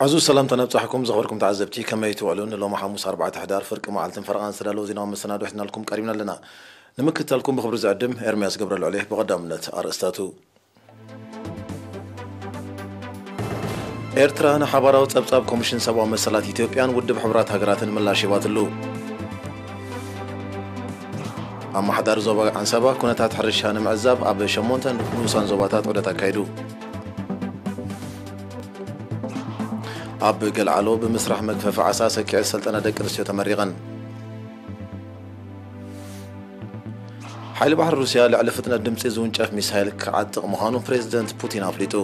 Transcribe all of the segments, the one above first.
ኣዝዩ ሰላምታ ነብጻሕኩም ዘኽበርኩም ተዓዘብቲ፣ ከመይ ትውዕሉን? ሎሚ ሓሙስ ኣርባዕተ ሕዳር ፍርቂ መዓልትን ፈረቓን ዝተዳለወ ዜናዊ መሰናዶ ሒዝናልኩም ቀሪብና ኣለና። ንምክትታልኩም ብኽብሪ ዝዕድም ኤርምያስ ገብረልዑል እየ። ብቐዳምነት ኣርእስታቱ። ኤርትራ ንሓባራዊ ጸብጻብ ኮሚሽን ሰብኣዊ መሰላት ኢትዮጵያን ውድብ ሕቡራት ሃገራትን ምላሽ ሂባትሉ። ኣመሓዳሪ ዞባ ዓንሰባ ኩነታት ሕርሻ ንምዕዛብ ኣብ ሸሞንተ ንኡሳን ዞባታት ዑደት ኣካይዱ። ኣብ ገልዓሎ ብምስራሕ መግፈፊ ዓሳ ሰኪዐ ዝሰልጠና ደቂ ኣንስትዮ ተመሪቐን። ሓይሊ ባሕሪ ሩስያ ልዕሊ ፍጥነት ድምጺ ዝውንጨፍ ሚሳይል ክዓጥቕ ምዃኑ ፕሬዝደንት ፑቲን ኣፍሊጡ።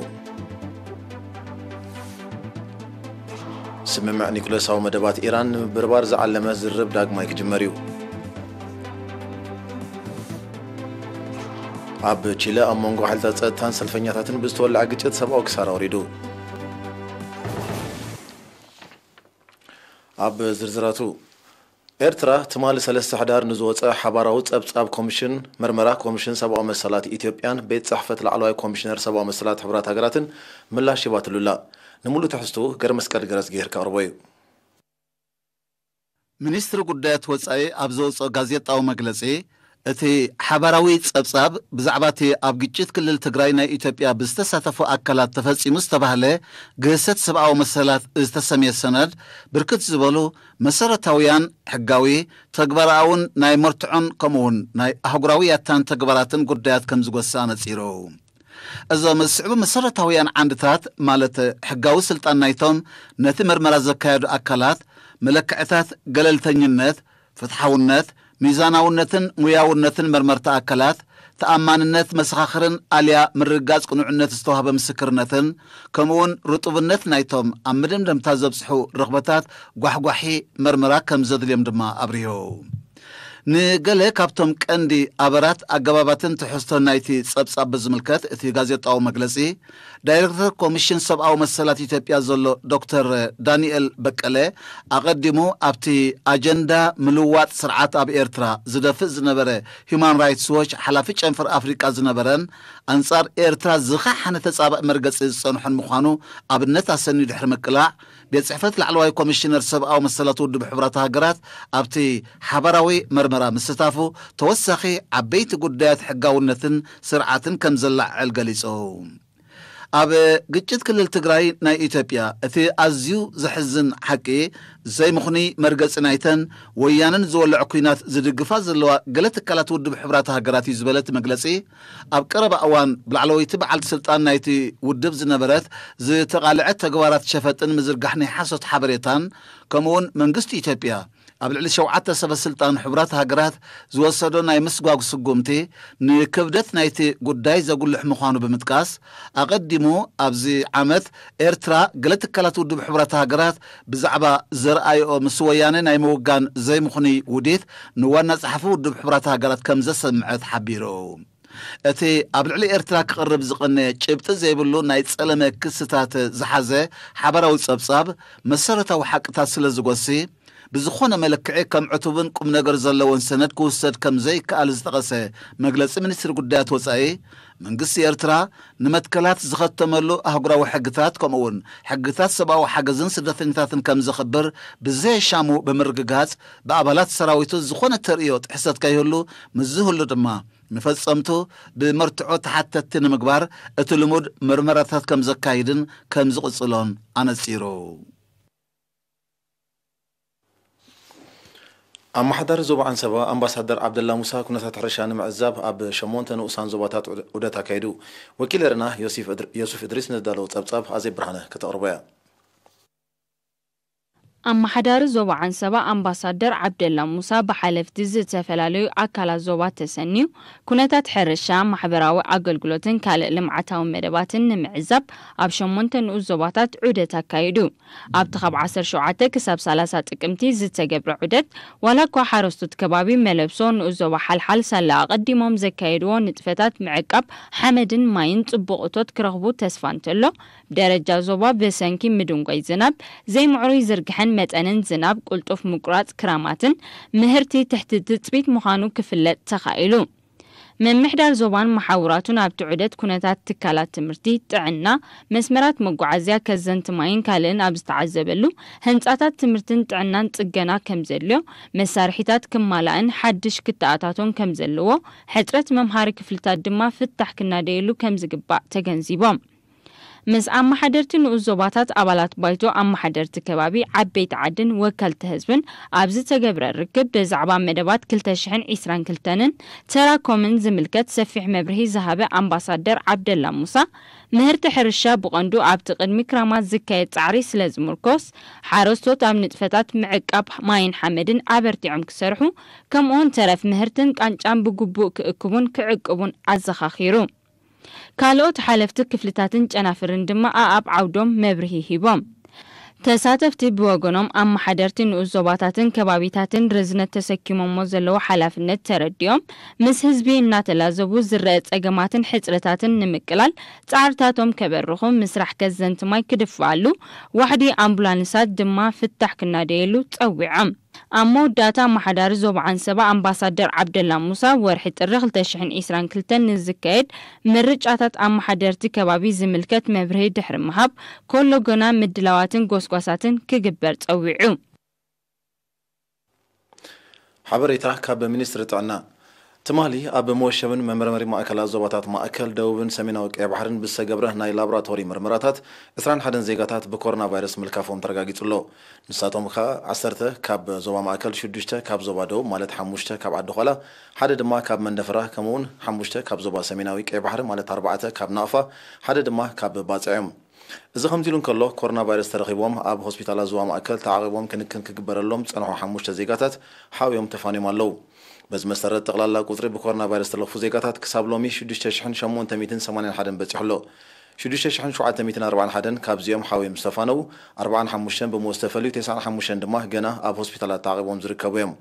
ስምምዕ ኒኩለሳዊ መደባት ኢራን ንምብርባር ዝዓለመ ዝርርብ ዳግማይ ክጅመር እዩ። ኣብ ቺለ ኣብ መንጎ ሓይልታት ጸጥታን ሰልፈኛታትን ብዝተወልዐ ግጭት ሰብኣዊ ክሳራ ወሪዱ። ኣብ ዝርዝራቱ፣ ኤርትራ ትማሊ ሰለስተ ሕዳር ንዝወጸ ሓባራዊ ጸብጻብ ኮሚሽን መርመራ ኮሚሽን ሰብኣዊ መሰላት ኢትዮጵያን ቤት ጽሕፈት ላዕለዋይ ኮሚሽነር ሰብኣዊ መሰላት ሕቡራት ሃገራትን ምላሽ ሂባትሉላ። ንምሉእ ትሕዝቱ ገርመስቀል ገረዝጊሄር ከቕርቦ እዩ። ሚኒስትሪ ጉዳያት ወጻኢ ኣብ ዘውጽኦ ጋዜጣዊ መግለጺ፣ እቲ ሓባራዊ ጸብጻብ ብዛዕባ እቲ ኣብ ግጭት ክልል ትግራይ ናይ ኢትዮጵያ ብዝተሳተፉ ኣካላት ተፈጺሙ ዝተባህለ ግህሰት ሰብኣዊ መሰላት ዝተሰምየ ሰነድ ብርክት ዝበሉ መሰረታውያን፣ ሕጋዊ፣ ተግባራውን ናይ መርትዖን ከምኡውን ናይ ኣህጉራዊ ያታን ተግባራትን ጉዳያት ከም ዝጎስእ ኣነጺሩ። እዞም ዝስዕቡ መሰረታውያን ዓንድታት፣ ማለት ሕጋዊ ስልጣን ናይቶም ነቲ መርመራ ዘካየዱ ኣካላት፣ መለክዕታት ገለልተኝነት፣ ፍትሓውነት፣ ሚዛናውነትን ሙያውነትን መርመርቲ ኣካላት፣ ተኣማንነት መሰኻኽርን ኣልያ ምርግጋጽ ቅኑዕነት ዝተዋህበ ምስክርነትን፣ ከምኡውን ርጡብነት ናይቶም ኣብ መደምደምታ ዘብጽሑ ርኽበታት ጓሕጓሒ መርመራ ከም ዘድልዮም ድማ ኣብሪሁ። ንገለ ካብቶም ቀንዲ ኣበራት ኣገባባትን ትሕዝቶን ናይቲ ጸብጻብ ብዝምልከት እቲ ጋዜጣዊ መግለጺ፣ ዳይሬክተር ኮሚሽን ሰብኣዊ መሰላት ኢትዮጵያ ዘሎ ዶክተር ዳንኤል በቀለ፣ ኣቐዲሙ ኣብቲ ኣጀንዳ ምልዋጥ ስርዓት ኣብ ኤርትራ ዝደፍእ ዝነበረ ሁማን ራይትስ ዎች ሓላፊ ጨንፈር ኣፍሪቃ ዝነበረን ኣንጻር ኤርትራ ዝኸሓነ ተጻባኢ መርገጺ ዝጸንሖን ምዃኑ ኣብነት ኣሰንዩ ድሕሪ ምቅላዕ፣ ቤት ጽሕፈት ላዕለዋይ ኮሚሽነር ሰብኣዊ መሰላት ውድብ ሕቡራት ሃገራት ኣብቲ ሓባራዊ መርመራ ምስታፉ ተወሳኺ ዓበይቲ ጉዳያት ሕጋውነትን ስርዓትን ከም ዘላዕል ገሊጹ። ኣብ ግጭት ክልል ትግራይ ናይ ኢትዮጵያ እቲ ኣዝዩ ዘሕዝን ሓቂ፣ ዘይምኽኑይ መርገጺ ናይተን ወያነን ዝወልዖ ኲናት ዝድግፋ ዘለዋ ገለ ትካላት ውድብ ሕቡራት ሃገራት እዩ ዝበለ እቲ መግለጺ፣ ኣብ ቀረባ እዋን ብላዕለወይቲ በዓልቲ ስልጣን ናይቲ ውድብ ዝነበረት ዝተቓልዐት ተግባራት ሸፈጥን ምዝርጋሕ ናይ ሓሶት ሓበሬታን፣ ከምኡውን መንግስቲ ኢትዮጵያ ኣብ ልዕሊ ሸውዓተ ሰበ ስልጣን ሕቡራት ሃገራት ዝወሰዶ ናይ ምስጓግ ስጉምቲ ንክብደት ናይቲ ጉዳይ ዘጉልሕ ምዃኑ ብምጥቃስ፣ ኣቐዲሙ ኣብዚ ዓመት ኤርትራ ገለ ትካላት ውድብ ሕቡራት ሃገራት ብዛዕባ ዘርኣይኦ ምስ ወያነ ናይ ምውጋን ዘይምኽኑይ ውዲት ንዋና ጸሓፊ ውድብ ሕቡራት ሃገራት ከም ዘሰምዐት ሓቢሩ። እቲ ኣብ ልዕሊ ኤርትራ ክቕርብ ዝቐነየ ጭብጢ ዘይብሉ ናይ ጸለመ ክስታት ዝሓዘ ሓባራዊ ጸብጻብ መሰረታዊ ሓቅታት ስለ ዝጎሲ፣ ብዝኾነ መለክዒ ከም ዕቱብን ቁም ነገር ዘለዎን ሰነድ ክውሰድ ከም ዘይከኣል ዝጠቐሰ መግለጺ ሚኒስትሪ ጉዳያት ወጻኢ፣ መንግስቲ ኤርትራ ንመትከላት ዝኸተመሉ ኣህጉራዊ ሕግታት ከምኡውን ሕግታት ሰብኣዊ ሓገዝን ስደተኛታትን ከም ዘኽብር ብዘየሻሙ ብምርግጋጽ፣ ብኣባላት ሰራዊቱ ዝኾነ ተርእዮ ጥሕሰት ከይህሉ፣ ምስ ዝህሉ ድማ ንፈጸምቱ ብመርትዖ ተሓተትቲ ንምግባር እቲ ልሙድ መርመራታት ከም ዘካይድን ከም ዝቕጽሎን ኣነጺሩ። ኣመሓዳሪ ዞባ ዓንሰባ ኣምባሳደር ዓብደላ ሙሳ ኩነታት ሕርሻ ንምዕዛብ ኣብ ሸሞንተ ንኡሳን ዞባታት ዑደ-፣ ዑደት ኣካይዱ። ወኪል ኤረና ዮሲፍ እድር-፣ ዮሱፍ እድሪስ ንዝዳለዎ ጸብጻብ ኣዜብ ብርሃነ ከተቕርቦ እያ። ኣመሓዳሪ ዞባ ዓንሰባ ኣምባሳደር ዓብደላ ሙሳ ብሓለፍቲ ዝተፈላለዩ ኣካላት ዞባ ተሰንዩ ኩነታት ሕርሻ፣ ማሕበራዊ ኣገልግሎትን ካልእ ልምዓታዊ መደባትን ንምዕዛብ ኣብ ሸሞንተ ንኡስ ዞባታት ዑደት ኣካይዱ። ኣብቲ ካብ ዓሰርተ ሸውዓተ ክሳብ ሰላሳ ጥቅምቲ ዝተገብረ ዑደት፣ ዋላ እኳ ሓረስቶት ከባቢ መለብሶ ንኡስ ዞባ ሓልሓል ሳላ ኣቐዲሞም ዘካየድዎ ንጥፈታት ምዕቃብ ሓመድን ማይን ጽቡቕ እቶት ክረኽቡ ተስፋ እንተሎ፣ ብደረጃ ዞባ ብሰንኪ ምድንጎይ ዝናብ፣ ዘይምዕሩይ ዝርግሐን መጠንን ዝናብ፣ ቅልጡፍ ምቁራጽ ክራማትን ምህርቲ ትሕቲ ትጽቢት ምዃኑ ክፍለጥ ተኻኢሉ። ምምሕዳር ዞባን መሓውራቱን ኣብቲ ዑደት ኩነታት ትካላት ትምህርቲ፣ ጥዕና፣ መስመራት መጓዓዝያ፣ ከዘንቲ ማይን ካልእን ኣብ ዝተዓዘበሉ፣ ህንጻታት ትምህርትን ጥዕናን ጽገና ከም ዘድልዮ፣ መሳርሒታት ክማላእን ሓድሽ ክተኣታቶን ከም ዘለዎ፣ ሕጽረት መምሃሪ ክፍልታት ድማ ፍታሕ ክናደየሉ ከም ዝግባእ ተገንዚቦም። ምስ ኣመሓደርቲ ንኡስ ዞባታት፣ ኣባላት ባይቶ ኣመሓደርቲ ከባቢ፣ ዓበይቲ ዓድን ወከልቲ ህዝብን ኣብ ዝተገብረ ርክብ፣ ብዛዕባ መደባት ክልተ ሽሕን ዕስራን ክልተን ተራኮምን ዝምልከት ሰፊሕ መብርሂ ዝሃበ ኣምባሳደር ዓብደላ ሙሳ፣ ምህርቲ ሕርሻ ብቐንዱ ኣብቲ ቅድሚ ክራማት ዝካየድ ጻዕሪ ስለ ዝምርኮስ፣ ሓረስቶት ኣብ ንጥፈታት ምዕቃብ ማይን ሓመድን ኣበርቲዖም ክሰርሑ፣ ከምኡውን ተረፍ ምህርትን ቃንጫን ብግቡእ ክእክቡን ክዕቅቡን ኣዘኻኺሩ። ካልኦት ሓለፍቲ ክፍልታትን ጨናፍርን ድማ ኣኣብ ዓውዶም መብርሂ ሂቦም። ተሳተፍቲ ብወገኖም፣ ኣመሓደርቲ ንኡስ ዞባታትን ከባቢታትን ርዝነት ተሰኪሞሞ ዘለዉ ሓላፍነት ተረዲኦም፣ ምስ ህዝቢ እናተላዘቡ ዝረአ ጸገማትን ሕጽረታትን ንምቅላል ጻዕርታቶም ከበርኹ፣ ምስራሕ ከዘንቲ ማይ ክድፍኣሉ፣ ዋሕዲ ኣምቡላንሳት ድማ ፍታሕ ክናደየሉ ጸዊዖም። ኣብ መወዳእታ፣ ኣመሓዳሪ ዞባ ዓንሰባ ኣምባሳደር ዓብደላ ሙሳ፣ ወርሒ ጥሪ ክልተ ሽሕን ዕስራን ክልተን ንዝካየድ ምርጫታት ኣመሓደርቲ ከባቢ ዝምልከት መብርሂ ድሕሪ ምሃብ፣ ኮሎጎና ምድላዋትን ጎስጓሳትን ክግበር ጸዊዑ። ሓበሬታ ካብ ሚኒስትሪ ጥዕና። ትማሊ ኣብ መወሸብን መመርመሪ ማእከላት ዞባታት ማእከል፣ ደቡብን ሰሜናዊ ቀይ ባሕርን ብዝተገብረ ናይ ላቦራቶሪ ምርመራታት፣ ዕስራን ሓደን ዜጋታት ብኮሮና ቫይረስ ምልካፎም ተረጋጊጹ ኣሎ። ንሳቶም ከኣ ዓሰርተ ካብ ዞባ ማእከል፣ ሽዱሽተ ካብ ዞባ ደቡብ ማለት ሓሙሽተ ካብ ዓዲ ዃላ፣ ሓደ ድማ ካብ መንደፈራ፣ ከምኡውን ሓሙሽተ ካብ ዞባ ሰሜናዊ ቀይ ባሕሪ ማለት ኣርባዕተ ካብ ናቕፋ፣ ሓደ ድማ ካብ ባጽዕ እዮም። እዚ ከምዚ ኢሉ እንከሎ፣ ኮሮና ቫይረስ ተረኺቦም ኣብ ሆስፒታላት ዞባ ማእከል ተዓቒቦም ክንክን ክግበረሎም ዝጸንሑ ሓሙሽተ ዜጋታት ሓውዮም ተፋንዮም ኣለዉ። በዚ መሰረት፣ ጠቕላላ ቁጽሪ ብኮሮና ቫይረስ ዝተለኽፉ ዜጋታት ክሳብ ሎሚ ሽዱሽተ ሽሕን ሸሞንተ ሚእትን ሰማንያን ሓደን በጺሑ ኣሎ። ሽዱሽተ ሽሕን ሸውዓተ ሚእትን ኣርባዓን ሓደን ካብዚኦም ሓውዮም ዝተፋነዉ፣ ኣርባዓን ሓሙሽተን ብሞት ዝተፈልዩ፣ ተስዓን ሓሙሽተን ድማ ገና ኣብ ሆስፒታላት ተዓቒቦም ዝርከቡ እዮም።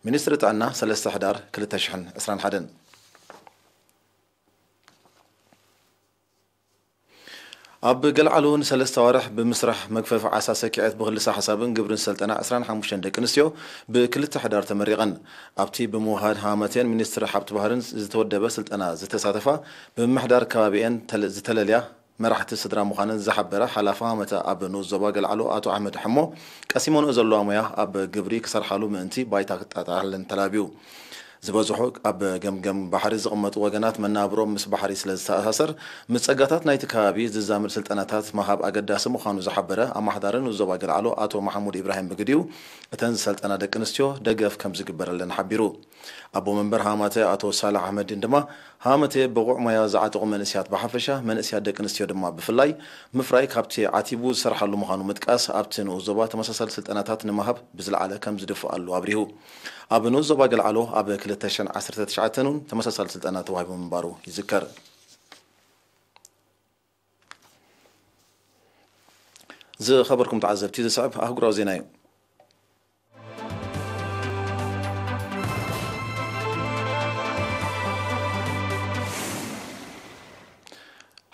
ሚኒስትሪ ጥዕና፣ ሰለስተ ሕዳር ክልተ ሽሕን ዕስራን ሓደን። ኣብ ገልዓሎ ንሰለስተ ኣዋርሕ ብምስራሕ መግፈፊ ዓሳ ሰኪዐት ብክልሰ ሓሳብን ግብርን ስልጠና ዕስራን ሓሙሽተን ደቂ ኣንስትዮ ብክልተ ሕዳር ተመሪቐን። ኣብቲ ብምውሃድ ሃመቴን ሚኒስትሪ ሃብቲ ባህርን ዝተወደበ ስልጠና ዝተሳተፋ፣ ብምምሕዳር ከባቢኤን ተለ-፣ ዝተለልያ መራሕቲ ስድራ ምዃነን ዝሓበረ ሓላፊ ሃመተ ኣብ ንኡስ ዞባ ገልዓሎ ኣቶ ኣሕመድ ሕሞ፣ ቀሲሞንኦ ዘለዋ ሞያ ኣብ ግብሪ ክሰርሓሉ ምእንቲ ባይታ ክጣጣሓለን ተላብዩ። ዝበዝሑ ኣብ ገምገም ባሕሪ ዝቕመጡ ወገናት መናብሮም ምስ ባሕሪ ስለ ዝተኣሳሰር፣ ምስ ጸጋታት ናይቲ ከባቢ ዝዛመድ ስልጠናታት ምሃብ ኣገዳሲ ምዃኑ ዝሓበረ ኣመሓዳሪ ንኡስ ዞባ ገልዓሎ ኣቶ መሓሙድ ኢብራሂም ብግዲኡ፣ እተን ዝሰልጠና ደቂ ኣንስትዮ ደገፍ ከም ዝግበረለን ሓቢሩ። ኣቦ መንበር ሃማተ ኣቶ ሳልሕ ኣሕመዲን ድማ፣ ሃማተ ብቑዕ ሞያ ዝዓጠቑ መንእሰያት ብሓፈሻ፣ መንእሰያት ደቂ ኣንስትዮ ድማ ብፍላይ፣ ምፍራይ ካብቲ ዓቲቡ ዝሰርሓሉ ምዃኑ ምጥቃስ፣ ኣብቲ ንኡስ ዞባ ተመሳሳሊ ስልጠናታት ንምሃብ ብዝለዓለ ከም ዝድፍኣሉ ኣብሪሁ። ኣብ ንኡስ ዞባ ገልዓሎ ኣብ ክልተ ሽሕን ዓሰርተ ትሽዓተን እውን ተመሳሳሊ ስልጠና ተዋሂቡ ምንባሩ ይዝከር። ዝኸበርኩም ተዓዘብቲ፣ ዝስዕብ ኣህጉራዊ ዜና እዩ።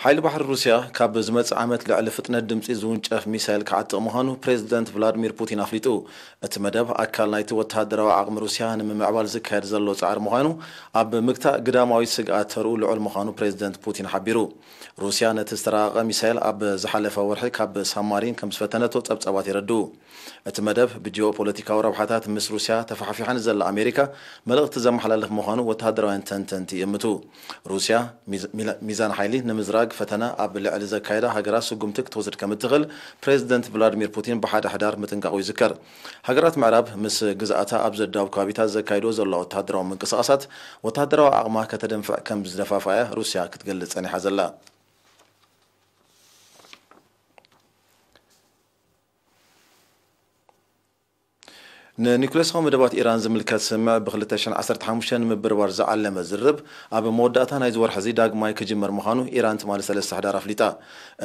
ሓይሊ ባሕሪ ሩስያ ካብ ዝመጽእ ዓመት ልዕሊ ፍጥነት ድምጺ ዝውንጨፍ ሚሳይል ክዓጥቕ ምዃኑ ፕሬዚደንት ቭላድሚር ፑቲን ኣፍሊጡ። እቲ መደብ ኣካል ናይቲ ወተሃደራዊ ዓቕሚ ሩስያ ንምምዕባል ዝካየድ ዘሎ ጻዕሪ ምዃኑ፣ ኣብ ምግታእ ግዳማዊ ስግኣት ተርኡ ልዑል ምዃኑ ፕሬዚደንት ፑቲን ሓቢሩ። ሩስያ ነቲ ዝተራቐቐ ሚሳይል ኣብ ዝሓለፈ ወርሒ ካብ ሳማሪን ከም ዝፈተነቶ ጸብጻባት የረድኡ። እቲ መደብ ብጂኦፖለቲካዊ ረብሓታት ምስ ሩስያ ተፋሕፊሓ ንዘላ ኣሜሪካ መልእኽቲ ዘመሓላልፍ ምዃኑ ወተሃደራውያን ተንተንቲ ይእምቱ። ሩስያ ሚዝ-፣ ሚላ-፣ ሚዛን ሓይሊ ንምዝራግ ፈተነ ኣብ ልዕሊ ዘካየዳ ሃገራት ስጉምቲ ክትወስድ ከም እትኽእል ፕሬዚደንት ቭላድሚር ፑቲን ብሓደ ሕዳር ምጥንቃቑ ይዝከር። ሃገራት ምዕራብ ምስ ግዝኣታ ኣብ ዘዳውብ ከባቢታት ዘካይድዎ ዘለዋ ወተሃደራዊ ምንቅስቓሳት፣ ወተሃደራዊ ዓቕማ ከተደንፍዕ ከም ዝደፋፍኣያ ሩስያ ክትገልጽ ጸኒሓ ዘላ። ንኒኩሌሳዊ መደባት ኢራን ዝምልከት ስምምዕ ብ ክልተ ሽሕን ዓሰርተ ሓሙሽተን ንምብርባር ዝዓለመ ዝርርብ ኣብ መወዳእታ ናይዚ ወርሒ እዚ ዳግማይ ክጅመር ምዃኑ ኢራን ትማሊ ሰለስተ ሕዳር ኣፍሊጣ።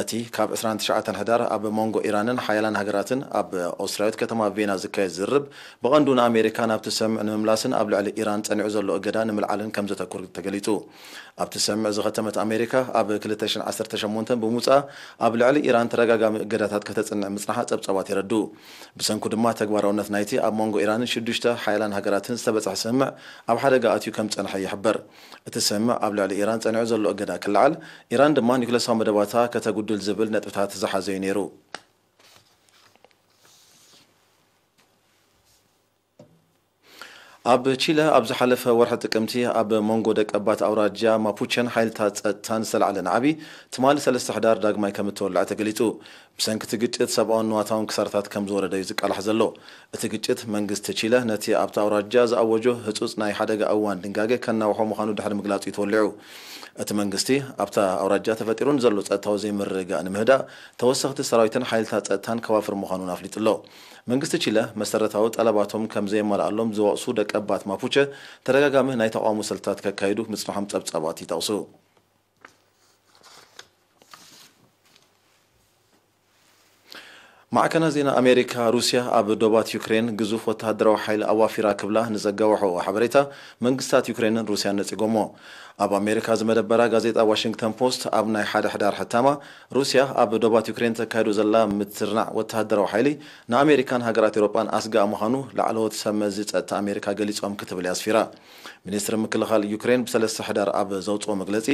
እቲ ካብ ዕስራን ትሽዓተን ሕዳር ኣብ መንጎ ኢራንን ሓያላን ሃገራትን ኣብ ኦስትርያዊት ከተማ ቬና ዝካየድ ዝርርብ፣ ብቐንዱ ንኣሜሪካ ናብቲ ስምምዕ ንምምላስን ኣብ ልዕሊ ኢራን ጸኒዑ ዘሎ እገዳ ንምልዓልን ከም ዘተኩር ተገሊጹ። ኣብቲ ስምምዕ ዝኸተመት ኣሜሪካ፣ ኣብ ክልተ ሽሕን ዓሰርተ ሸሞንተን ብምውጻኣ ኣብ ልዕሊ ኢራን ተደጋጋሚ እገዳታት ከተጽንዕ ምጽንሓ ጸብጻባት የረድኡ። ብሰንኩ ድማ፣ ተግባራውነት ናይቲ ኣብ መንጎ ኢራንን ሽዱሽተ ሓያላን ሃገራትን ዝተበጽሐ ስምምዕ ኣብ ሓደጋ ኣትዩ ከም ዝጸንሐ ይሕበር። እቲ ስምምዕ ኣብ ልዕሊ ኢራን ጸኒዑ ዘሎ እገዳ ክለዓል፣ ኢራን ድማ ኒውክለሳዊ መደባታ ከተጉድል ዝብል ነጥብታት ዝሓዘ እዩ ነይሩ። ኣብ ቺለ ኣብ ዝሓለፈ ወርሒ ጥቅምቲ ኣብ መንጎ ደቀባት ኣውራጃ ማፑቸን ሓይልታት ጸጥታን ዝተላዕለ ናዕቢ ትማሊ ሰለስተ ሕዳር ዳግማይ ከም እተወልዐ ተገሊጹ። ብሰንኪ እቲ ግጭት ሰብኣውን ንዋታውን ክሳራታት ከም ዝወረደ እዩ ዝቃላሕ ዘሎ። እቲ ግጭት መንግስቲ ቺለ ነቲ ኣብታ ኣውራጃ ዝኣወጆ ህጹጽ ናይ ሓደጋ እዋን ድንጋገ ከናውሖ ምዃኑ ድሕሪ ምግላጹ እዩ ተወሊዑ። እቲ መንግስቲ ኣብታ ኣውራጃ ተፈጢሩ ንዘሎ ጸጥታዊ ዘይምርግጋእ ንምህዳእ ተወሰኽቲ ሰራዊትን ሓይልታት ጸጥታን ከዋፍር ምዃኑን ኣፍሊጡ ኣሎ። መንግስቲ ቺለ መሰረታዊ ጠለባቶም ከም ዘየማልኣሎም ዝወቕሱ ደቀባት ማፑቸ ተደጋጋሚ ናይ ተቓውሞ ሰልፍታት ከካይዱ ምጽንሖም ጸብጻባት ይጠቕሱ። ማዕከናት ዜና ኣሜሪካ፣ ሩስያ ኣብ ዶባት ዩክሬን ግዙፍ ወተሃደራዊ ሓይሊ ኣዋፊራ ክብላ ንዘጋውሐኦ ሓበሬታ፣ መንግስታት ዩክሬንን ሩስያን ነጺጎሞ። ኣብ ኣሜሪካ ዝመደበራ ጋዜጣ ዋሽንግተን ፖስት ኣብ ናይ ሓደ ሕዳር ሕታማ፣ ሩስያ ኣብ ዶባት ዩክሬን ተካይዶ ዘላ ምትርናዕ ወተሃደራዊ ሓይሊ ንኣሜሪካን ሃገራት ኤውሮጳን ኣስጋእ ምዃኑ ላዕለዎት ሰብ መዚ ጸጥታ ኣሜሪካ ገሊጾም ክትብል እያ ኣስፊራ። ሚኒስትሪ ምክልኻል ዩክሬን ብሰለስተ ሕዳር ኣብ ዘውጽኦ መግለጺ፣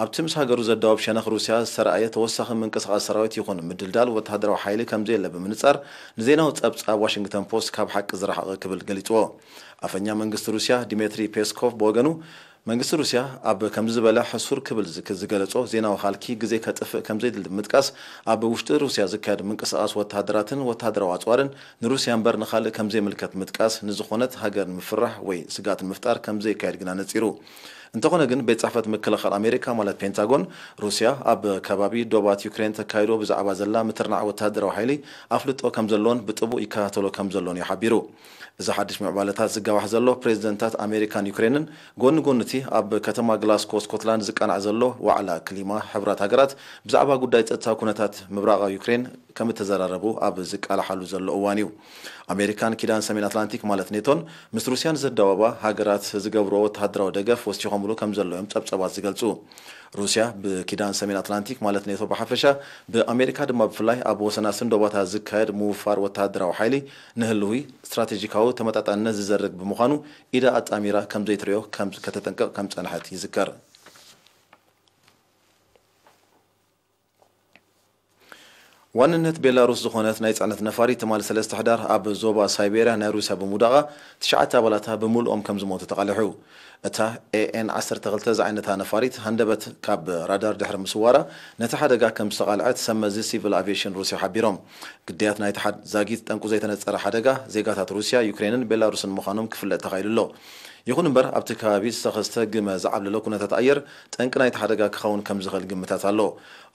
ኣብቲ ምስ ሃገሩ ዘዳወብ ሸነኽ ሩስያ ዝተራእየ ተወሳኺ ምንቅስቓስ ሰራዊት ይኹን ምድልዳል ወተሃደራዊ ሓይሊ ከም ዘየለ ብምንጻር፣ ንዜናዊ ጸብጻብ ዋሽንግተን ፖስት ካብ ሓቂ ዝረሓቐ ክብል ገሊጽዎ። ኣፈኛ መንግስቲ ሩስያ ዲሜትሪ ፔስኮቭ ብወገኑ፣ መንግስቲ ሩስያ ኣብ ከምዚ ዝበለ ሕሱር ክብል ዝክ-፣ ዝገለጾ ዜናዊ ሃልኪ ግዜ ከጥፍእ ከም ዘይድሊ ብምጥቃስ፣ ኣብ ውሽጢ ሩስያ ዝካየድ ምንቅስቓስ ወተሃደራትን ወተሃደራዊ ኣጽዋርን ንሩስያ እምበር ንኻልእ ከም ዘይምልከት ምጥቃስ፣ ንዝኾነት ሃገር ንምፍርራሕ ወይ ስግኣት ንምፍጣር ከም ዘይካየድ ግና ነጺሩ። እንተኾነ ግን፣ ቤት ጽሕፈት ምክልኻል ኣሜሪካ ማለት ፔንታጎን፣ ሩስያ ኣብ ከባቢ ዶባት ዩክሬን ተካይዶ ብዛዕባ ዘላ ምትርናዕ ወተሃደራዊ ሓይሊ ኣፍልጦ ከም ዘለዎን ብጥቡቕ ይከታተሎ ከም ዘሎን እዩ ሓቢሩ። እዚ ሓድሽ ምዕባለታት ዝጋዋሕ ዘሎ፣ ፕሬዚደንታት ኣሜሪካን ዩክሬንን ጎኒ ጎኒ እቲ ኣብ ከተማ ግላስኮ ስኮትላንድ ዝቃናዕ ዘሎ ዋዕላ ክሊማ ሕቡራት ሃገራት ብዛዕባ ጉዳይ ጸጥታ ኩነታት ምብራቓዊ ዩክሬን ከም እተዘራረቡ ኣብ ዝቃላሓሉ ዘሎ እዋን እዩ። ኣሜሪካን ኪዳን ሰሜን ኣትላንቲክ ማለት ኔቶን ምስ ሩስያን ዘዳወባ ሃገራት ዝገብርኦ ወተሃደራዊ ደገፍ ወሲኾምሉ ከም ዘሎ እዮም ጸብጸባት ዝገልጹ። ሩስያ ብኪዳን ሰሜን ኣትላንቲክ ማለት ኔቶ ብሓፈሻ፣ ብኣሜሪካ ድማ ብፍላይ ኣብ ወሰናስን ዶባታት ዝካየድ ምውፋር ወተሃደራዊ ሓይሊ ንህልዊ ስትራቴጂካዊ ተመጣጣንነት ዝዘርግ ብምዃኑ ኢዳ ኣጣሚራ ከም ዘይትሪኦ ከም ከተጠንቅቕ ከም ዝጸንሐት ይዝከር። ዋንነት ቤላሩስ ዝኾነት ናይ ጽዕነት ነፋሪት ትማሊ ሰለስተ ሕዳር ኣብ ዞባ ሳይቤርያ ናይ ሩስያ ብምውዳቓ ትሽዓተ ኣባላታ ብምልኦም ከም ዝሞቱ ተቓሊሑ። እታ ኤኤን ዓሰርተ ክልተ ዝዓይነታ ነፋሪት ሃንደበት ካብ ራዳር ድሕሪ ምስዋራ ነቲ ሓደጋ ከም ዝተቓልዐት ሰብ መዚ ሲቪል ኣቪዬሽን ሩስያ ሓቢሮም። ግዳያት ናይቲ ሓድ-፣ ዛጊት ጠንቁ ዘይተነጸረ ሓደጋ ዜጋታት ሩስያ፣ ዩክሬንን ቤላሩስን ምዃኖም ክፍለጥ ተኻኢሉ ኣሎ። ይኹን እምበር፣ ኣብቲ ከባቢ ዝተኸስተ ግመ ዝዓብለሎ ኩነታት ኣየር ጠንቂ ናይቲ ሓደጋ ክኸውን ከም ዝኽእል ግምታት ኣሎ።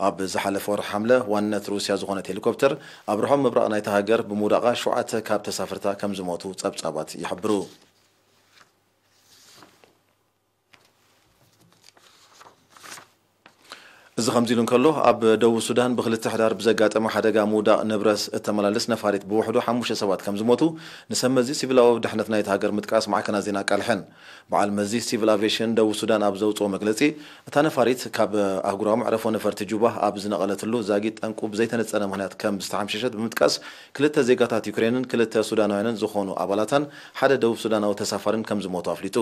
ኣብ ዝሓለፈ ወርሒ ሓምለ፣ ዋንነት ሩስያ ዝኾነት ሄሊኮፕተር ኣብ ርሑቕ ምብራቕ ናይታ ሃገር ብምውዳቓ ሸውዓተ ካብ ተሳፈርታ ከም ዝሞቱ ጸብጻባት ይሕብሩ። እዚ ከምዚ ኢሉ እንከሎ፣ ኣብ ደቡብ ሱዳን ብክልተ ሕዳር ብዘጋጠመ ሓደጋ ምውዳቕ ንብረት እተመላልስ ነፋሪት ብውሕዱ ሓሙሽተ ሰባት ከም ዝሞቱ ንሰብ መዚ ሲቪላዊ ድሕነት ናይቲ ሃገር ምጥቃስ ማዕከናት ዜና ኣቃልሐን። በዓል መዚ ሲቪል ኣቪዬሽን ደቡብ ሱዳን ኣብ ዘውጽኦ መግለጺ፣ እታ ነፋሪት ካብ ኣህጉራዊ መዕረፎ ነፈርቲ ጁባ ኣብ ዝነቐለትሉ ዛጊት ጠንቁ ብዘይተነጸረ ምኽንያት ከም ዝተሓምሸሸት ብምጥቃስ፣ ክልተ ዜጋታት ዩክሬንን ክልተ ሱዳናውያንን ዝኾኑ ኣባላታን ሓደ ደቡብ ሱዳናዊ ተሳፋርን ከም ዝሞቱ ኣፍሊጡ።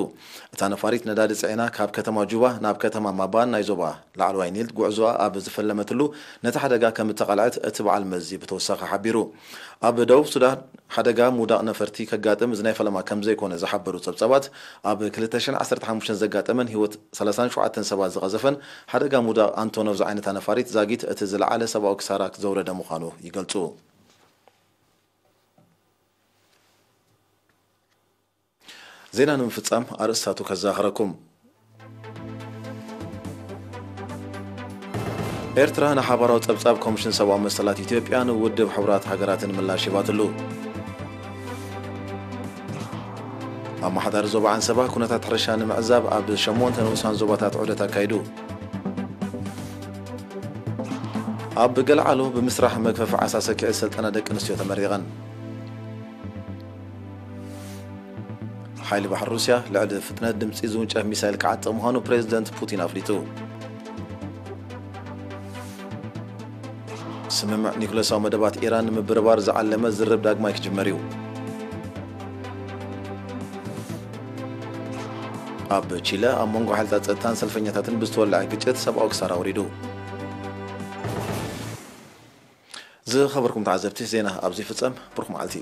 እታ ነፋሪት ነዳዲ ጽዒና ካብ ከተማ ጁባ ናብ ከተማ ማባን ናይ ዞባ ላዕለዋይ ኒል ጉዕዞኣ ኣብ ዝፈለመትሉ ነቲ ሓደጋ ከም እተቓልዐት እቲ በዓል መዚ ብተወሳኺ ሓቢሩ። ኣብ ደቡብ ሱዳን ሓደጋ ምውዳቕ ነፈርቲ ከጋጥም እዚ ናይ ፈለማ ከም ዘይኮነ ዝሓበሩ ጸብጻባት፣ ኣብ ክልተ ሽሕን ዓሰርተ ሓሙሽተን ዘጋጠመን ህይወት ሰላሳን ሸውዓተን ሰባት ዝቐዘፈን ሓደጋ ምውዳቕ ኣንቶኖቭ ዝዓይነታ ነፋሪት ዛጊት እቲ ዝለዓለ ሰብኣዊ ክሳራ ዘውረደ ምዃኑ ይገልጹ። ዜና ንምፍጻም ኣርእስታቱ ከዘኻኽረኩም። ኤርትራ ንሓባራዊ ጸብጻብ ኮሚሽን ሰብኣዊ መሰላት ኢትዮጵያን ውድብ ሕቡራት ሃገራትን ምላሽ ሂባትሉ። ኣመሓዳሪ ዞባ ዓንሰባ ኩነታት ሕርሻ ንምዕዛብ ኣብ ሸሞንተ ንኡሳን ዞባታት ዑደት ኣካይዱ። ኣብ ገለዓሎ ብምስራሕ መግፈፊ ዓሳ ሰኪዐ ስልጠና ደቂ ኣንስትዮ ተመሪቐን። ሓይሊ ባሕሪ ሩስያ ልዕሊ ፍጥነት ድምጺ ዝውንጨፍ ሚሳይል ክዓጥቕ ምዃኑ ፕሬዝደንት ፑቲን ኣፍሊጡ። ስምምዕ ኒኩለሳዊ መደባት ኢራን ንምብርባር ዝዓለመ ዝርርብ ዳግማይ ክጅመር እዩ። ኣብ ቺለ ኣብ መንጎ ሓይልታት ጸጥታን ሰልፈኛታትን ብዝተወልዐ ግጭት ሰብኣዊ ክሳራ ወሪዱ። ዝኸበርኩም ተዓዘብቲ፣ ዜና ኣብዚ ይፍጸም። ብሩኽ መዓልቲ።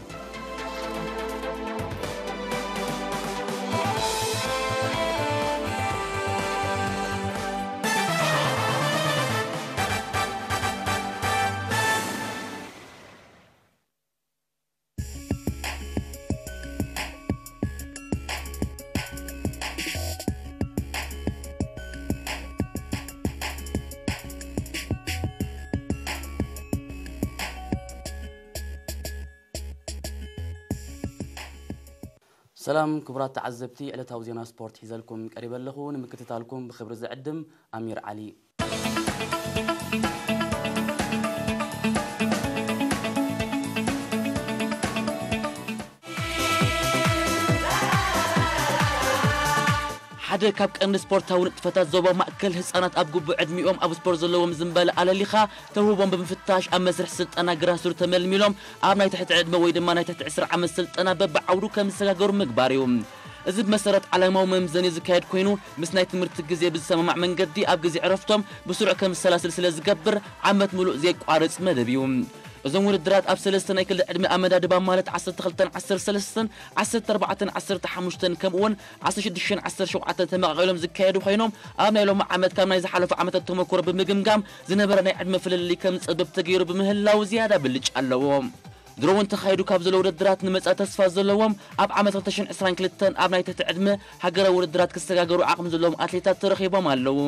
ሰላም ክቡራት ተዓዘብቲ፣ ዕለታዊ ዜና ስፖርት ሒዘልኩም ቀሪበ ኣለኹ። ንምክትታልኩም ብኽብሪ ዝዕድም ኣሚር ዓሊ። ሓደ ካብ ቀንዲ ስፖርታዊ ንጥፈታት ዞባ ማእከል፣ ህጻናት ኣብ ግቡእ ዕድሚኦም ኣብ ስፖርት ዘለዎም ዝንባለ ኣለሊኻ ተውህቦም ብምፍታሽ፣ ኣብ መስርሕ ስልጠና ግራስሩት ተመልሚሎም ኣብ ናይ ትሕቲ ዕድመ ወይ ድማ ናይ ትሕቲ ዕስራ ዓመት ስልጠና በብዓውዱ ከም ዝሰጋገሩ ምግባር እዩ። እዚ ብመሰረት ዓለማዊ መምዘኒ ዝካየድ ኮይኑ፣ ምስ ናይ ትምህርቲ ግዜ ብዝሰማማዕ መንገዲ ኣብ ግዜ ዕረፍቶም ብስሩዕ ከም ዝሰላስል ስለ ዝገብር፣ ዓመት ምሉእ ዘየቋርጽ መደብ እዩ። እዞም ውድድራት ኣብ ሰለስተ ናይ ክሊ ዕድመ ኣመዳድባ፣ ማለት ዓሰርተ ክልተን ዓሰርተ ሰለስተን፣ ዓሰርተ ኣርባዕተን ዓሰርተ ሓሙሽተን፣ ከምኡውን ዓሰርተ ሽዱሽተን ዓሰርተ ሸውዓተን ተመቓቒሎም ዝካየዱ ኮይኖም፣ ኣብ ናይ ሎሚ ዓመት ካብ ናይ ዝሓለፉ ዓመታት ተመክሮ ብምግምጋም ዝነበረ ናይ ዕድመ ፍልልይ ከም ዝጸበብ ተገይሩ ብምህላው ዝያዳ ብልጫ ኣለዎ። ድሮ እውን ተኻይዱ ካብ ዘሎ ውድድራት ንመጻኢ ተስፋ ዘለዎም፣ ኣብ ዓመት ክልተ ሽሕን ዕስራን ክልተን ኣብ ናይ ትሕቲ ዕድመ ሃገራዊ ውድድራት ክሰጋገሩ ዓቕሚ ዘለዎም ኣትሌታት ተረኺቦም ኣለዉ።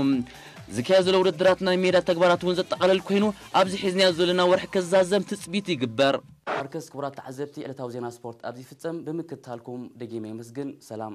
ዝካየድ ዘሎ ውድድራት ናይ ሜዳ ተግባራት እውን ዘጠቓልል ኮይኑ፣ ኣብዚ ሒዝናዮ ዘለና ወርሒ ክዛዘም ትጽቢት ይግበር። ኣርከስ ክቡራት ተዓዘብቲ፣ ዕለታዊ ዜና ስፖርት ኣብዚ ይፍጸም። ብምክትታልኩም ደጊመ የመስግን። ሰላም።